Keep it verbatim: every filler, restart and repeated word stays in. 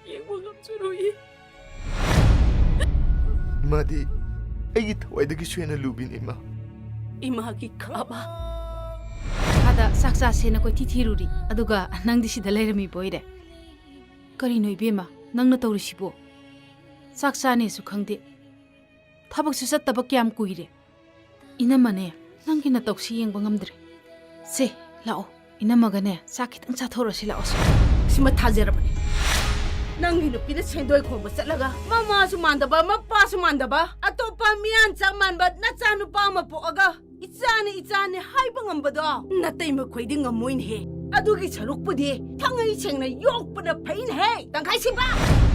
ꯌꯦꯡꯕ ꯉꯝꯖꯔꯣꯏ꯫ ꯏꯃꯥꯗꯤ ꯑꯩꯒꯤ ꯊꯋꯥꯏꯗꯒꯤꯁꯨ ꯍꯦꯟꯅ ꯂꯨꯕꯤꯅꯤ, ꯏꯃꯥ꯫ ꯏꯃꯥꯒꯤ ꯈꯥꯕ꯫ ꯑꯥꯗ ꯆꯥꯛ ꯆꯥꯁꯦꯅ ꯀꯣꯏꯊꯤ ꯊꯤꯔꯨꯔꯤ, ꯑꯗꯨꯒ ꯅꯪꯗꯤ ꯁꯤꯗ ꯂꯩꯔꯝꯃꯤꯕ ꯑꯣꯏꯔꯦ꯫ ꯀꯔꯤꯅꯣ ꯏꯕꯦꯝꯃ, ꯅꯪꯅ ꯇꯧꯔꯤꯁꯤꯕꯣ? ꯆꯥꯛ ꯆꯥꯅꯦꯁꯨ ꯈꯪꯗꯦ, ꯊꯕꯛꯁꯨ ꯆꯠꯇꯕ ꯀꯌꯥꯝ ꯀꯨꯏꯔꯦ꯫ ꯏꯅꯝꯃꯅꯦ, ꯅꯪꯒꯤ ꯅꯇꯧꯁꯤ ꯌꯦꯡꯕ ꯉꯝꯗ꯭ꯔꯦ꯫ ꯁꯦ, ꯂꯥꯛꯑꯣ, ꯏꯅꯝꯃꯒꯅꯦ ꯆꯥꯛ ꯈꯤꯇꯪ ꯆꯥꯊꯣꯛꯎꯔꯁꯤ, ꯂꯥꯛꯑꯣ ꯁꯦ꯫ ꯁꯤꯃ ꯊꯥꯖꯔꯕꯅꯤ꯫ ꯅꯪꯒꯤ ꯅꯨꯄꯤꯅ ꯁꯦꯟꯗꯣꯏ ꯈꯣꯝꯕ ꯆꯠꯂꯒ ꯃꯃꯥꯁꯨ ꯃꯥꯟꯗꯕ, ꯃꯄꯥꯁꯨ ꯃꯥꯟꯗꯕ, ꯑꯇꯣꯞꯄ ꯃꯤꯌꯥꯟ ꯆꯥꯡ ꯃꯥꯟꯕ ꯅꯆꯥꯅꯨꯄꯥ ꯑꯃ ꯄꯣꯛꯑꯒ ꯏꯆꯥꯅꯤ, ꯏꯆꯥꯅꯤ ꯍꯥꯏꯕ ꯉꯝꯕꯗꯣ ꯅꯇꯩꯃꯈꯣꯏꯗꯤ ꯉꯝꯃꯣꯏꯅꯦꯍꯦ꯫ ꯑꯗꯨꯒꯤ ꯁꯔꯨꯛꯄꯨꯗꯤ ꯊꯥꯡꯉꯩ ꯁꯦꯡꯅ ꯌꯣꯛꯄꯅ ꯐꯩꯅꯦꯍꯦ, ꯇꯪꯈꯥꯏ ꯁꯤꯕ꯫